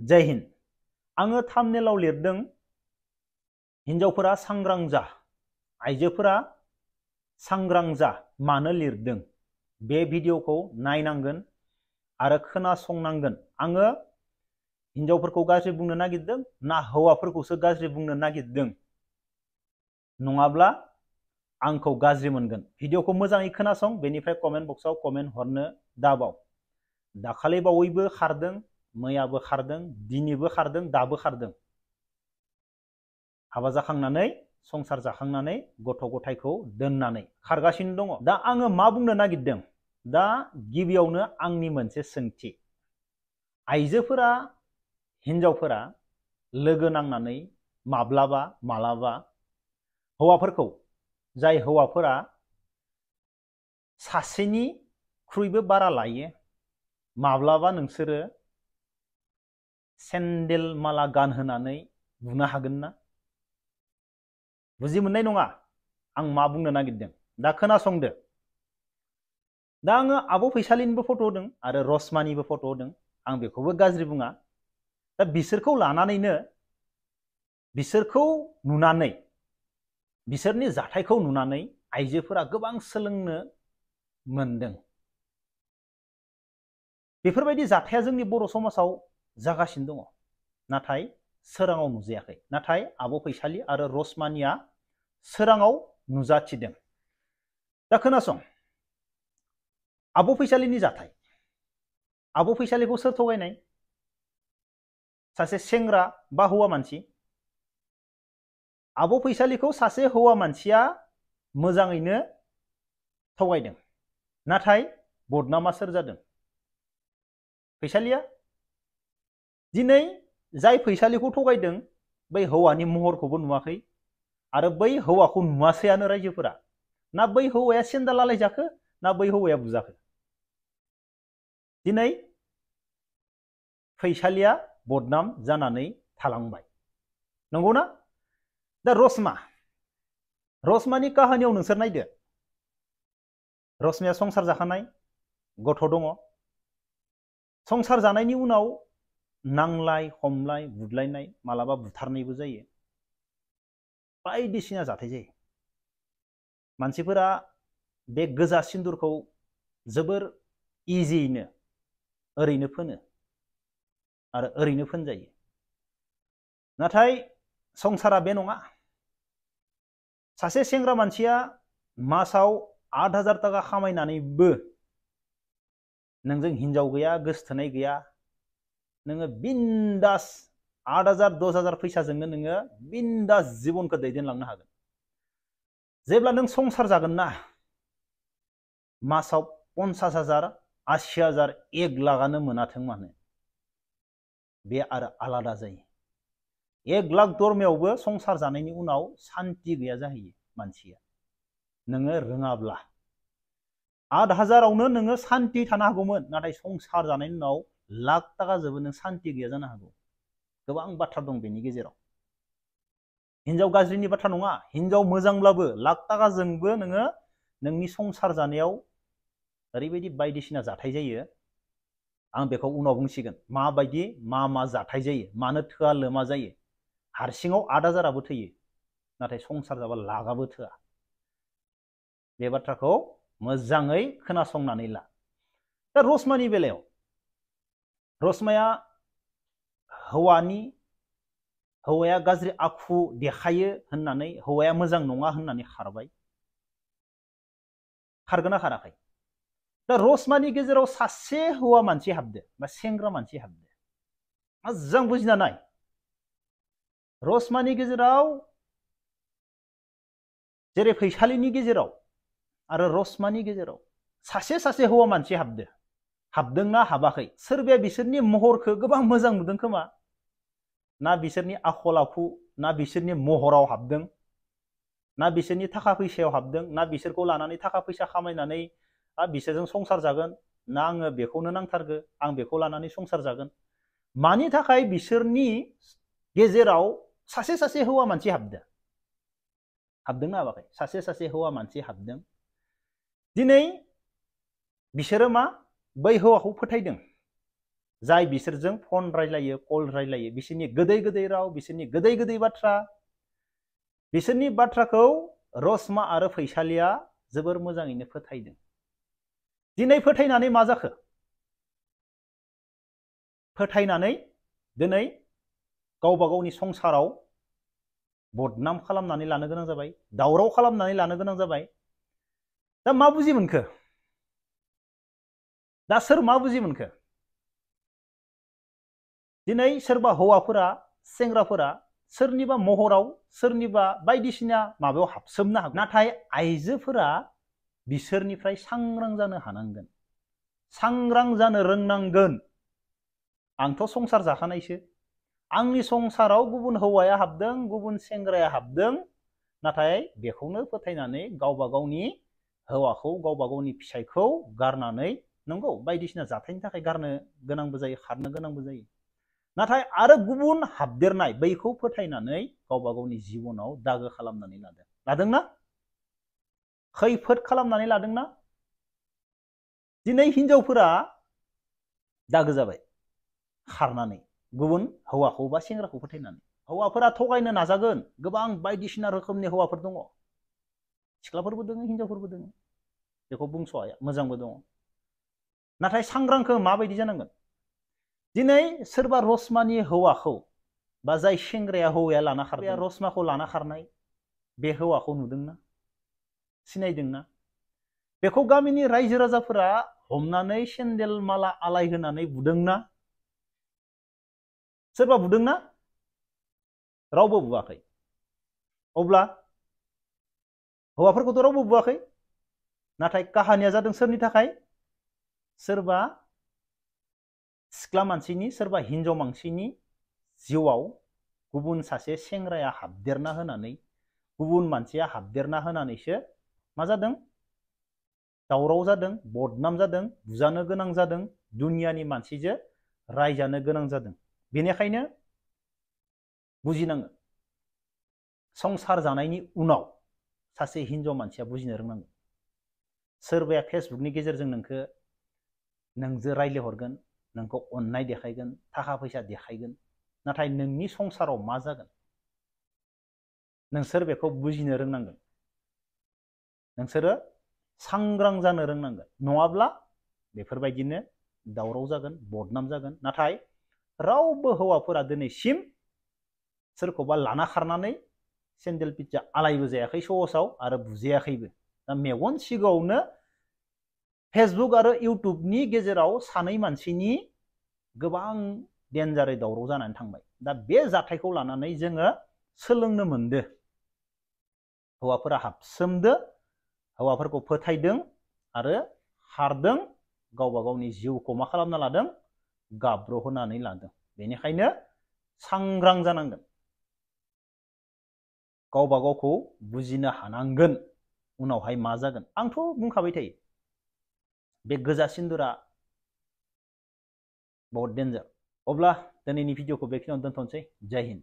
जय हिन्द। आङो थाम्बनेलाव लिरदों हिन्जावफोरा सांग्रां जा, आइजोफोरा सांग्रां जा मानो लिरदों। बे भिडिअखौ नायनांगोन आरो खोनासंनांगोन। आङो हिन्जावफोरखौ गाज्रि बुंनो नागिरदों ना हौवाफोरखौसो गाज्रि बुंनो नागिरदों, नङाब्ला आंखौ गाज्रि मोनगोन। भिडिअखौ मोजाङै खोनासं, बेनिफ्राय कमेन्ट बक्सआव कमेन्ट हरनो दाबाव। दाखालि बावैबो खारदों, मैयाबो खारदों, दिनैबो खारदों, दाबो खारदों। हाबा जाखांनानै संसार जाखांनानै गथ' गथायखौ दोननानै खारगासिनो दङ। दा आङो मा बुंनो नागिरदों? दा गिबियावनो आंनि मोनसे सोंथि। आइजोफोरा हिन्जावफोरा लोगो नांनानै माब्लाबा मालाबा हौवाफोरखौ, जाय हौवाफोरा सासेनिख्रुइबो बारा लायो, माब्लाबा नोंसोरो सेन्देल माला गानहोनानै बुनो हागोन ना? बुजि मोननाय नङा आं मा बुंनो नागिरदों। दा खोनासंदो। दा आङो आब' फैसालिनिबो फट' होदों आरो रसमानिबो फट' होदों। आं बेखौबो गाज्रि बुङा। दा बिसोरखौ लानानैनो, बिसोरखौ नुनानै, बिसोरनि जाथायखौ नुनानै आइजोफोरा गोबां सोलोंनो मोनदों। बेफोरबायदि जाथाया जोंनि बर' समाजाव जागासिनो दङ, नाथाय सोराङाव नुजायाखै। नाथाय आब' फैसालि आरो रसमानिया सोराङाव नुजाथिदों। दा खोनासं, आब' फैसालिनि जाथाय। आब' फैसालिखौ सोर थगायनाय? सासे सेंग्रा बा हौवा मानसि। आब' फैसालिखौ सासे हौवा मानसिया मोजाङैनो थगायदों, नाथाय बदनामा सोर जादों? फैसालिया। दिनै जाय फैसालिखौ थगायदों बै हौवानि महरखौबो नुवाखै आरो बै हौवाखौ नुवासैयानो रायजोफोरा। ना बै हौवाया सेन्देल आलायजाखो ना बै हौवाया बुजाखो। दिनै फैसालिया बदनाम जानानै थालांबाय, नंगौना? दा रसमानि काहानियाव नोंसोर नायदो। रसमाया संसार जाखानाय, गथ' दङ। संसार जानायनि उनाव नांलाय खमलाय बुदलायनाय, मालाबा बुथारनायबो जायो, बायदिसिना जाथाय जायो। मानसिफोरा बे गोजा सिन्दुरखौ जोबोर इजियैनो ओरैनो फोनो आरो ओरैनो फोनजायो। नाथाय संसारा बे नङा। सासे सेंग्रा मानसिया मासाव 8,000 थाखा खामायनानैबो नोंजों हिन्जाव गैया, गोसथोनाय गैया, नोङो बिन्दास 8,000 10,000 फैसाजोंनो नोङो बिन्दास जिबनखौ दैदेनलांनो हागोन। जेब्ला नों संसार जागोन ना, मासाव 50,000 80,000 1 लाखआनो मोनाथों मानो, बे आरो आलादा जायो। 1 लाख दरमायावबो संसार जानायनि उनाव सान्ति गैया जाहैयो मानसिया, नोङो रोङाब्ला। 8,000आवनो नोङो सान्ति थानो हागौमोन, नाथाय संसार जानायनि उनाव लाख थाखाजोंबो नों सान्ति गैया जानो हागौ। गोबां बाथ्रा दं बेनि गेजेराव। हिन्जाव गाज्रिनि बाथ्रा नङा, हिन्जाव मोजांब्लाबो लाख थाखाजोंबो नोङो नोंनि संसार जानायाव ओरैबायदि बायदिसिना जाथाय जायो। आं बेखौ उनाव बुंसिगोन, माबायदि मा जाथाय जायो, मानो थोआ लोमा जायो। हारसिङाव 8,000आबो थैयो, नाथाय संसार जाबा लाखआबो थोआ। बे बाथ्राखौ मोजाङै खोनासंनानै ला। दा रसमानि बेलायाव, रसमाया हौवाया गाज्रि आखु देखायो होननानै, हौवाया मोजां नङा होननानै खारबाय। खारगोना खाराखै? दा रसमानि गेजेराव सासे हौवा मानसि हाबदो बा सेंग्रा मानसि हाबदो। मोजां बुजिना नाय। रसमानि गेजेराव, जेरै फैसालिनि गेजेराव आरो रसमानि गेजेराव सासे हौवा मानसि हाबदो। हाबदोंना हाबाखै? सोरबाया बिसोरनि महरखौ गोबां मोजां नुदों खोमा, ना बिसोरनि आखल आखु, ना बिसोरनि महराव हाबदों, ना बिसोरनि थाखा फैसायाव हाबदों, ना बिसोरखौ लानानै थाखा फैसा खामायनानै बिसोरजों संसार जागोन, ना आङो बेखौनो नांथारगो, आं बेखौ लानानै संसार जागोन। मानि थाखाय बिसोरनि गेजेराव सासे हौवा मानसि हाबदों? हाबदोंना हाबाखै? सासे हौवा मानसि हाबदों। दिनै बिसोरो मा बै हौवाखौ फोथायदों, जाय बिसोरजों फन रायलायो कल रायलायो बिसोरनि गोदै गोदै राव बिसोरनि गोदै गोदै बाथ्रा बिसोरनि बाथ्राखौ रसमा आरो फैसालिया जोबोर मोजाङैनो फोथायदों। दिनै फोथायनानै मा जाखो? फोथायनानै दिनै गावबा गावनि संसाराव बदनाम खालामनानै लानो गोनां जाबाय, दावराव खालामनानै लानो गोनां जाबाय। दा मा बुजि मोनखो? दा सोर मा बुजि मोनखो? दिनै सोरबा हौवाफोरा सेंग्राफोरा सोरनिबा महराव सोरनिबा बायदिसिना माबायाव हाबसोमनो हागौ, नाथाय आइजोफोरा बिसोरनिफ्राय सांग्रां जानो हानांगोन, सांग्रां जानो रोंनांगोन। आंथ' संसार जाखानायसो, आंनि संसाराव गुबुन हौवाया हाबदों गुबुन सेंग्राया हाबदों, नाथाय बेखौनो फोथायनानै गावबा गावनि हौवाखौ गावबा गावनि फिसायखौ गारनानै नंगौ बायदिसिना जाथायनि थाखाय गारनो गोनांबो जायो, खारनो गोनांबो जायो। नाथाय आरो गुबुन हाबदेरनाय बैखौ फोथायनानै गावबा गावनि जिबनाव दागो खालामनानै लादोंना? खैफोद खालामनानै लादोंना? दिनै हिनजावफोरा दागो जाबाय खारनानै गुबुन हौवाखौ बा सेंग्राखौ फोथायनानै। हौवाफोरा थगायनो नाजागोन, गोबां बायदिसिना रोखोमनि हौवाफोर दङ, सिख्लाफोरबो दङ हिनजावफोरबो दङ, बेखौ बुंस' हाया, मोजांबो दङ। नाथाय सांग्रांखौ माबायदि जानांगोन? दिनै सोरबा रसमानि हौवाखौ बा जाय सेंग्राया हौवाया लाना खारबाय, रसमाखौ लाना खारनाय बे हौवाखौ नुदोंना? सिनायदोंना? बेखौ गामिनि रायजो राजाफोरा हमनानै सेन्देल माला आलाय होनानै बुदोंना? सोरबा बुदोंना? रावबो बुवाखै। अब्ला हौवाफोरखौथ' रावबो बुवाखै, नाथाय काहानिया जादों सोरनि थाखाय? सोरबा सिख्ला मानसिनि सोरबा हिनजाव मानसिनि जिउआव गुबुन सासे सेंग्राया हाबदेरना होनानै गुबुन मानसिया हाबदेरना होनानैसो मा जादों? दावराव जादों, बदनाम जादों, बुजानो गोनां जादों, दुनियानि मानसिजों रायजानो गोनां जादों। बेनिखायनो बुजिनांगोन, संसार जानायनि उनाव सासे हिनजाव मानसिया बुजिनो रोंनांगोन। सोरबाया फेसबुकनि गेजेरजों नोंजों रायज्लायहरगोन, नोंखौ अननाय देखायगोन, थाखा फैसा देखायगोन, नाथाय नोंनि संसाराव मा जागोन नोंसोर बेखौ बुजिनो रोंनांगोन। नोंसोरो सांग्रां जानो रोंनांगोन, नङाब्ला बेफोरबायदिनो दावराव जागोन, बदनाम जागोन। नाथाय रावबो हौवाफोरा दिनैसिम सोरखौबा लाना खारनानै सेन्देल पिज्जा आलायबो जायाखै सहसाव आरो बुजायाखैबो। दा मेगन सिगाङावनो फेसबुक आरो इउटुबनि गेजेराव सानै मानसिनि गोबां डेन्जारै दावराव जानानै थांबाय। दा बे जाथायखौ लानानै जोङो सोलोंनो मोनदो, हौवाफोरा हाबसोमदो, हौवाफोरखौ फोथायदों आरो खारदों, गावबा गावनि जिउखौ मा खालामना लादों? गाब्रहोनानै लादों। बेनिखायनो सांग्रां जानांगोन, गावबा गावखौ बुजिनो हानांगोन उनावहाय मा जागोन। आंथ' बुंखाबाय थायो, बे गोजा सिन्दुरा बहुत डेन्जार। अब्ला दिनैनि भिडिअखौ बेखिनियावनो दोनथ'नोसै। जय हिन्द।